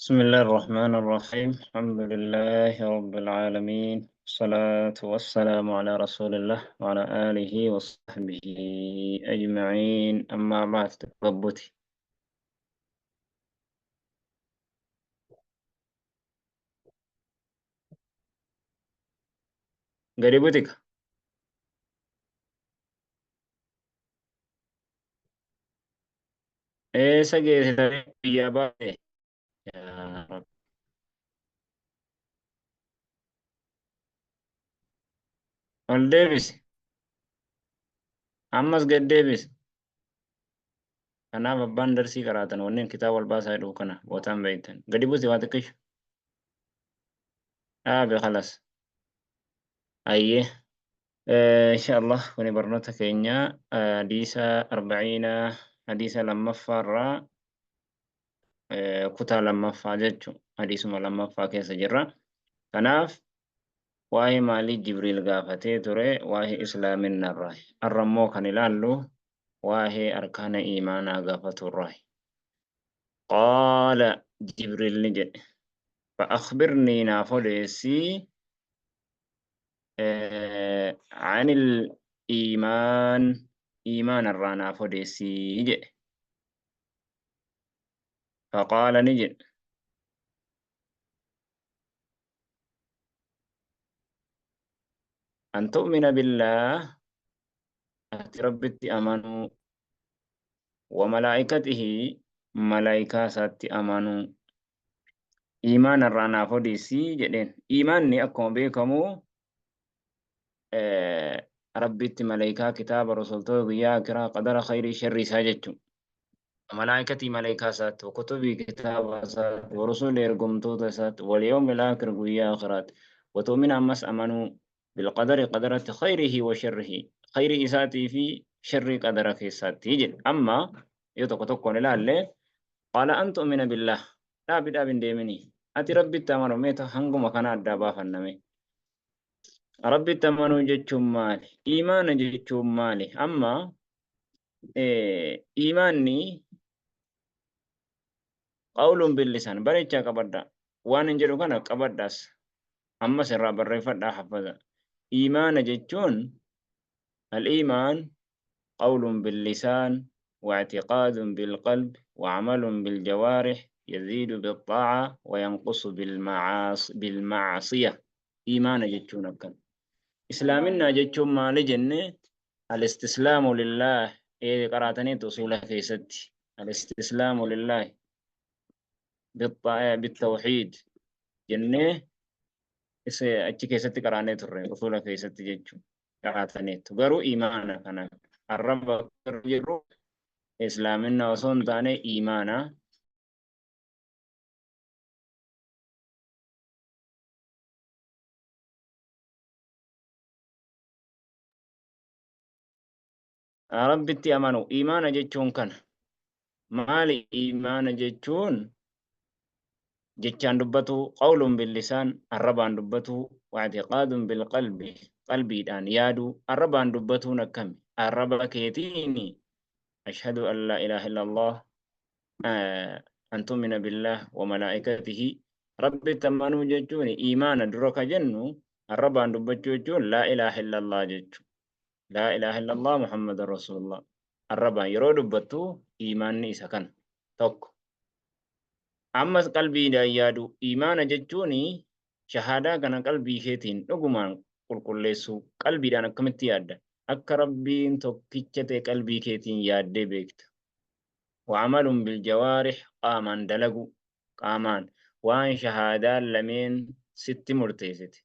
بسم الله الرحمن الرحيم. الحمد لله رب العالمين، الصلاة والسلام على رسول الله وعلى آله وصحبه أجمعين. أما بعد، تقبتي قريبتك إيه سجيت يا بابي يا رب. ol deebisi, ammas gad deebisi. Kanaaf abbaan darsii qaraatan wanneen kitaaba wal baasaa jedhu kana bootaan beektan. Gadi buusi waa xiqqishu dhaabe khalas. Ayyee, insha Allah kuni barnoota keenya hadiisa arba'iina, hadiisa lammaffaarraa kutaa lammaffaa jechu, hadiisuma lammaffaa keessa jirra. Kanaaf waa'ee maalii Jibriil gaafatee ture? Waa'ee islaaminarraa. Har'a immoo kan ilaallu waa'ee arkaana iimaanaa gaafaturraa. Qaala, Jibriil ni jedhe, fa akhbirnii, naaf odeessii, anil iimaan, iimaanarraa naaf odeessii jedhe. Faqaala, ni jedhe, an tu'mina billaah, ati Rabbitti amanuu, wa malaa'ikatihi, malaa'ikaa isaatti amanuu. Iimaana irraa naaf odeessii jedheen. Iimaanni akkuma beekamu Rabbitti, malaa'ikaa, kitaaba, rusultoota, guyyaa akiraa, qadara khayrii sharrii isaa jechuudha. Malaa'ikatii, malaa'ikaa isaatti, wa kutubii, kitaaba isaatti, wa rusuli, ergomtoota isaatti, wal yawmil aakhir, guyyaa akhiraatti. Wa tu'mina, ammas amanuu, bilqadari, qadaratti, khayrihi wa sharrihi, khayrii isaatii fi sharrii qadara keessaatti jedhe. Amma yoo tokko tokkoon ilaalle, qaala an tu'mina billah, dhaabi dhaabi, hin deemini, ati Rabbitti amanu. Meeta hanguma kana addaa baafanname. Rabbitti amanuu jechuun maali? Iimaana jechuun maali? Amma iimaanni qawluun billisaan bareechaa qabadha. Waan hin jedhu kana qabadhaas, ammas irraa barreeffadhaa, hafaza. Iimaana jechuun al-iimaan qawluun billisaan واعتقاد بالقلب وعمل بالجوارح يزيد بالطاعة وينقص بالمعصية. إيمان jechuun akkan. Islaaminaa jechuun maali jenne? Al-istislaamu lillah, ee qaraataniitu usuula keessatti, al-istislaamu lillah bitawxiid jennee isa achi keessatti qaraanee turre, usuula keessatti jechuun qaraataniitu. Garuu imaana kana arraba jirru islaaminaa osoo hin taane imaana. Rabbitti amanu imaana jechuun kana. Maali imaana jechuun? Jechaan dubbatu, qawluun billisaan, arrabaan dubbatu, wa'tiqaadun bilqalbi, qalbiidhaan yaadu. Arrabaan dubbatuun akkami? Arraba keetiin ashhadu an laa ilaaha illallah, an tu'mina billah wa malaa'ikatihi. Rabbitti amanuu jechuun imaana dura ka jennu, arrabaan dubbachuu jechuun laa ilaaha illallah jechu, laa ilaaha illallah Muhammadan rasulullah arrabaan yeroo dubbattu imaanni isa kana tokko. Ammas qalbiidhaan yaadu. Imaana jechuun shahaadaa kana qalbii keetiin dhugumaan qulqulleessuu. Qalbiidhaan akkamitti yaadda? Akka Rabbiin tokkicha ta'e qalbii keetiin yaaddee beekta. Wa'amalun biljawaarih, qaamaan dalagu, qaamaan waan shahaadaan lameen sitti murteessite,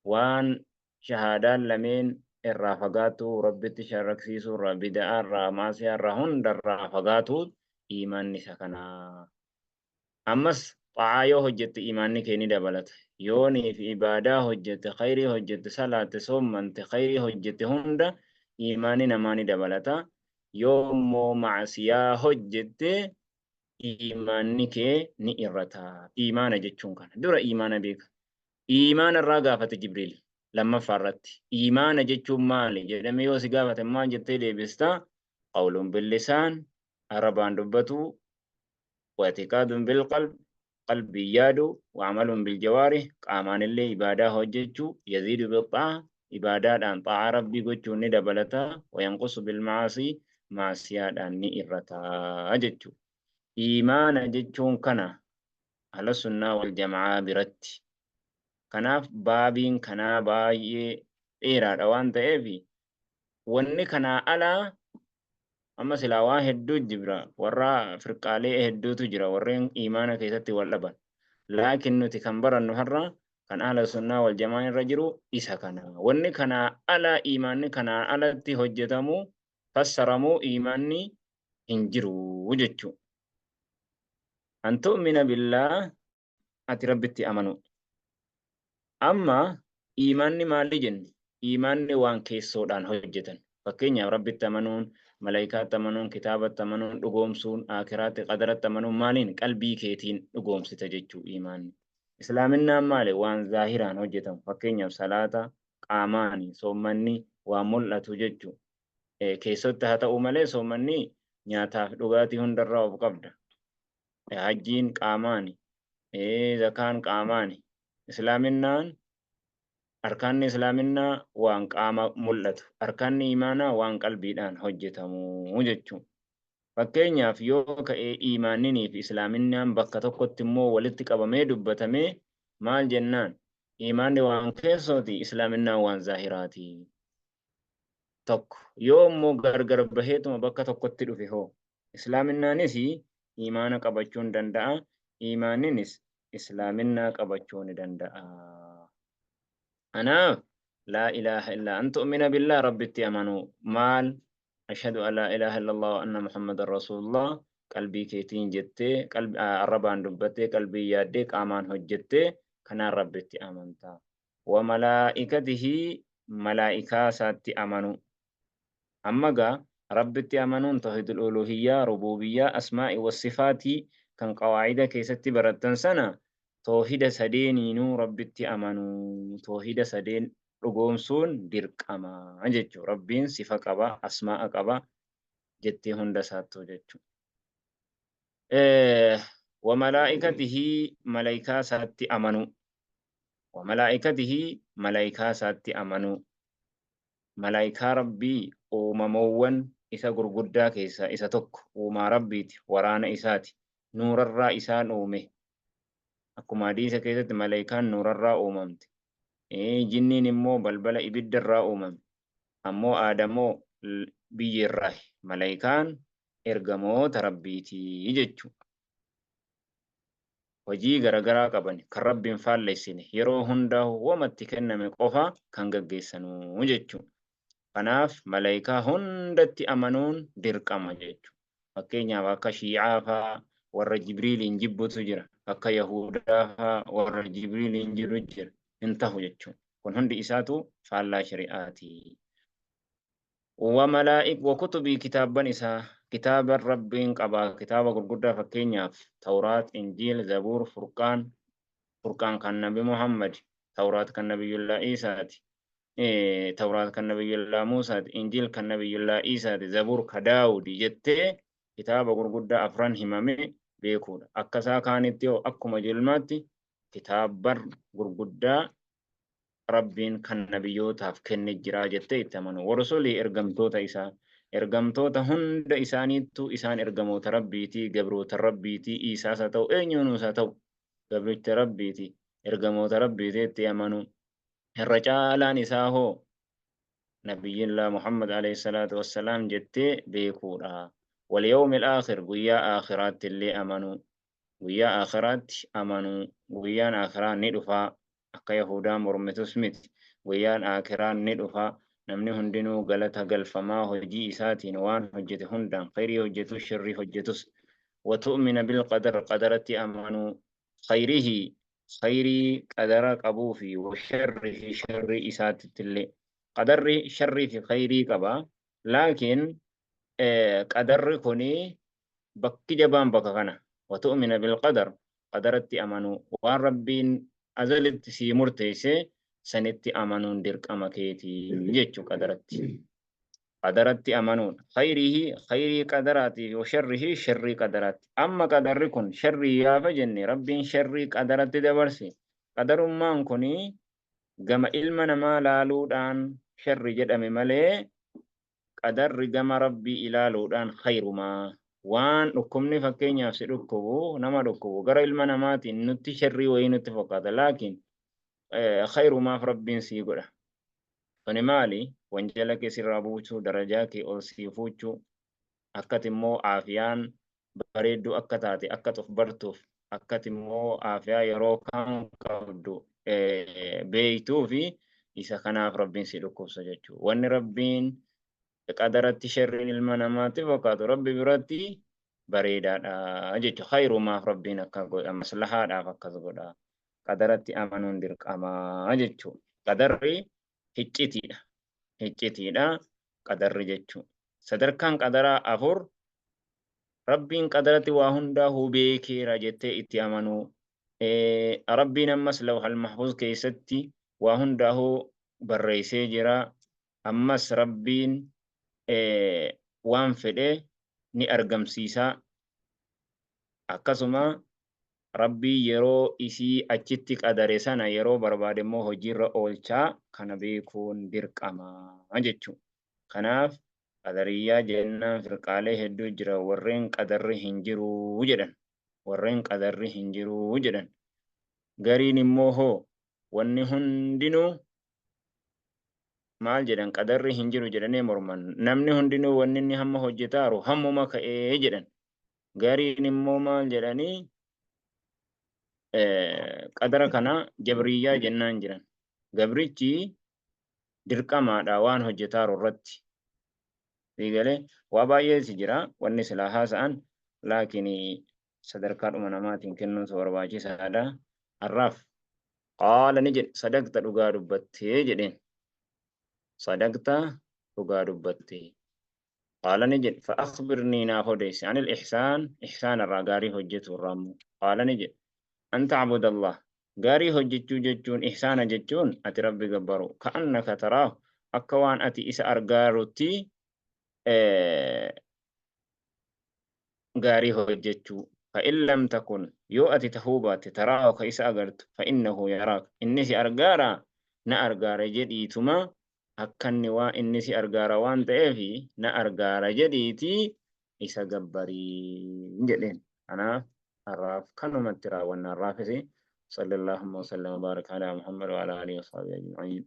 waan shahaadaan lameen irraa fagaatuu, Rabbitti sharraksiisuu irraa, bida'aa irraa, maasiyaa irraa, hunda irraa fagaatuu, iimaanni isa kanaa. Ammas xaa'aa yoo hojjette iimaanni kee ni dabalata. Yoonii fi ibaadaa hojjette, khayrii hojjette, salaatte, soommante, khayrii hojjette hunda iimaanni namaa ni dabalata. Yoo immoo maasiyaa hojjette iimaanni kee ni irrata. Iimaana jechuun kana. Dura iimaana beeka. Iimaana irraa gaafate Jibriil lammaffaa irratti. Iimaana jechuun maali jedhamee yoo si gaafate maal jettee deebista? Qawluun billisaan, arrabaan dubbatu, wa'tiqaadun bilqalb. Qalbii yaadu, wa amaluun biljawaarih, qaamaanillee ibaadaa hojjechuu, yaziidu bixxaa, ibaadaadhaan xaa'aa Rabbii gochuun ni dabalata, wa yanqusu bilmaasii, maasiyaadhaan ni irrata jechuu. Iimaana jechuun kana ahla sunnaa wal jama'aa biratti. Kanaaf baabiin kanaa baay'ee dheeraadha waan ta'eef, wanni kanaa alaa amma silaa waa hedduu jira, warra firqaalee hedduutu jira warreen iimaana keessatti wal dhaban. Laakiin nuti kan barannu har'a kan ahla sunnaa wal jamaa irra jiru isa kana. Wanni kanaa alaa iimaanni kanaa alatti hojjetamu fassaramu iimaanni hin jiru jechuudha. An tu'mina billaah, ati Rabbitti amanu. Amma iimaanni maali jenne? Iimaanni waan keessoodhaan hojjetan. Fakkeenyaaf Rabbitti amanuun, malaayikaatti amanuun, kitaabatti amanuun, dhugoomsuun, aakhiraatti qadaratti amanuun maaliin? Qalbii keetiin dhugoomsita jechuu iimaanni. Islaaminaan maali? Waan zaahiraan hojjetamu. Fakkeenyaaf salaata qaamaani, soommanni waan mul'atu jechuu. Keessotti haa ta'u malee soommanni nyaataaf dhugaatii hundarraa of qabda. Hajjiin qaamaani, zakaan qaamaani. Islaaminaan arkaanni islaaminaa waan qaama mul'atu, arkaanni iimaanaa waan qalbiidhaan hojjetamu jechuudha. Fakkeenyaaf yoo ka'ee iimaanninii fi islaaminaan bakka tokkotti immoo walitti qabamee dubbatamee maal jennaan? Iimaanni waan keessooti, islaaminaan waan zaahiraati. Tokko yoo immoo gargar baheetuma bakka tokkotti dhufe hoo, islaaminaanis iimaana qabachuu ni danda'a, iimaaninis islaaminaa qabachuu ni danda'a. Kanaaf laa ilaaha illaa an tu'mina billaa, Rabbitti amanuu maal? Ashhadu an laa ilaaha illallah wa anna Muhammadan rasuulullah, qalbii keetiin jettee, arrabaan dubbattee, qalbii yaaddee, qaamaan hojjettee, kanaan Rabbitti amantaa. Wa malaa'ikatihi, malaa'ikaa isaatti amanuu. Amma gaa Rabbitti amanuun tawhidul uluhiyyaa, rububiyyaa, asmaa'i wa sifaatii kan qawaayida keessatti barattan sana, tawhida sadeeniinuu Rabbitti amanuu, tawhida sadeen dhugoomsuun dirqama jechuu. Rabbiin sifa qaba, asmaa'a qaba jettee hunda isaattuu jechuu. Wa malaa'ikatihi, malaa'ikaa isaatti amanuu. Wa malaa'ikatihi, malaa'ikaa isaatti amanuu. Malaayikaa Rabbii uumamoowwan isa gurguddaa keessaa isa tokko, uumaa Rabbiiti, waraana isaati, nuurarraa isaan uume. Akkuma hadiisa keessatti malaayikaan nuurarraa uumamte, jinniin immoo balbala ibiddarraa uumame, ammoo Aadamoo biyyeerraahi. Malaayikaan ergamoota Rabbiiti jechuudha. Hojii garagaraa qaban kan Rabbi hin faallessine, yeroo hundaa wamatti kenname qofa kan gaggeessanuu jechuudha. Kanaaf malaayikaa hundatti amanuun dirqama jechuudha. Fakkeenyaaf akka Shii'aa faa warra Jibriiliin jibbutu jira. Akka Yahudaa faa warra Jibriiliin jiru jira. Hin tahu jechuudha. Kun hundi isaatu faallaa shari'aati. Wa malaa'ik wa kutubii, kitaabban isaa, kitaaban Rabbiin qaba, kitaaba gurguddaa, fakkeenyaaf Tawraat, Injiil, Zabuur, Furqaan. Furqaan kan Nabi Muhammad, Tawraat kan Nabiyyullaa Iisaati, Tawraat kan Nabiyyullaa Muusaati, Injiil kan Nabiyyullaa Iisaati, Zabuur ka Daawudi jettee kitaaba gurguddaa afran himame beekuudha. Akkasaa kaanitti yoo akkuma julmaatti kitaabban gurguddaa Rabbiin kan nabiyyootaaf kenne jira jettee itti amanu. Warusulii, ergamtoota isaa. Ergamtoota hunda isaaniittu isaan ergamoota Rabbiiti, gabroota Rabbiiti, Iisaas haa ta'u, eenyuunuus haa ta'u, gabricha Rabbiiti, ergamoota Rabbiiti itti amanu. Irra caalaan isaa hoo Nabiyyillaa Muhammad alayhi salaatu wassalaam jettee beekuudha. Wal yawmil aakhir, guyyaa aakhiraatti illee amanuu. Guyyaa aakhiraatti amanuu. Guyyaan aakhiraa ni dhufaa. Akka Yahudaa mormitus miti. Guyyaan aakiraan ni dhufa. Namni hundinuu galata galfamaa hojii isaatiin, waan hojjete hundaan, khayrii hojjetus sharrii hojjetus. Wa tu'mina bil qadar, qadaratti amanuu. Khayrihi, khayrii qadara qabuu fi wa sharrihi, sharrii isaatittillee. Qadarri sharrii fi khayrii qaba. Laakiin qadarri kuni bakki jabaan bakka kana. Wa tu'mina bil qadar, qadaratti amanuu, waan Rabbiin azalitti sii murteesse sanitti amanuun dirqama keetii jechuu. Qadaratti Qadaratti amanuudha. Khayrihi khayrii qadaraatii fi sharrihi sharrii qadaraatti. Amma qadarri kun sharrii yaafa jenne Rabbiin sharrii qadaratti dabarse. Qadarummaan kuni gama ilma namaa laaluudhaan sharri jedhame malee qadarri gama Rabbii ilaaluudhaan khayrumaa. Waan dhukkubni fakkeenyaaf si dhukkubu nama dhukkubu gara ilma namaatiin nutti sharrii wayii nutti fakkaata. Laakiin khayrumaaf Rabbiin sii godha. Kuni maali? Wanjala kee sirraa buusuu, darajaa kee ol sii fuuchuu, akkati immoo aafiyaan bareedduu akka taate akka of bartuuf, akkati immoo aafiyaa yeroo kaan qabdu beektuu fi isa kanaaf Rabbiin si dhukkubsa jechuudha. Wanni Rabbiin qadaratti sharriin ilma namaatti fakkaatu Rabbi biratti bareedaadha jechuudha. Khayrumaaf Rabbiin akka godha, maslahaadhaaf akkas godha. Qadaratti amanuun dirqamaa jechuudha. Qadarri hiccitiidha. Hiccitiidha qadarri jechuudha. Sadarkaan qadaraa 4 Rabbiin qadaratti waa hundaa beekeera jettee itti amanuu. Rabbiin ammas lawhal mahfuuz keessatti waa hundaahuu barreessee jira. Ammas Rabbiin waan fedhe ni argamsiisa. Akkasuma Rabbiin yeroo isii achitti qadare sana yeroo barbaade immoo hojiirra oolchaa kana beekuun dirqama jechuudha. Kanaaf qadariyyaa jennaan firqaalee hedduu jira warreen qadarri hin jiruu jedhan. Warreen qadarri hin jiruu jedhan. Gariin immoo hoo wanni hundinuu maal jedhan qadarri hin jiru jedhanii morman. Namni hundinuu wanni inni hamma hojjetaaru hammuma ka'ee jedhan. Gariin immoo maal jedhanii qadara kana jabriyyaa jennaan jiran. Gabrichi dirqamaadha waan hojjetaaru irratti. Siigalee waa baay'eetu jira wanni silaa haasa'an laakiin sadarkaadhuma namaatiin kennuun barbaachisaadha. Har'aaf qaala ni jedhe sadaqta dhugaa dubbattee jedheen. Sadaqta dhugaa dubbattee. Qaala ni jedhe fa'akhbirnii naaf odeessi anil ihsaan ihsaan irraa gaarii hojjetu irraa immoo. Qaala ni jedhe an ta'budallah gaarii hojjechuu jechuun ihsaana jechuun ati Rabbi gabbaru ka'annaka taraahu akka waan ati isa argaarutti gaarii hojjechuu. Fa'in lam takun yoo ati tahuu baatte taraahu ka isa agartu fa'innahu yaraak inni si argaara na argaara jedhiituma akka inni waa inni si argaara waan ta'eef na argaara jedhiitii isa gabbarii jedheen. Kanaaf har'aaf kanumatti raawwanna har'aafis sallallahu wa sallam wa baraka ala Muhammad wa ala alihi wa sahbihi ajma'in.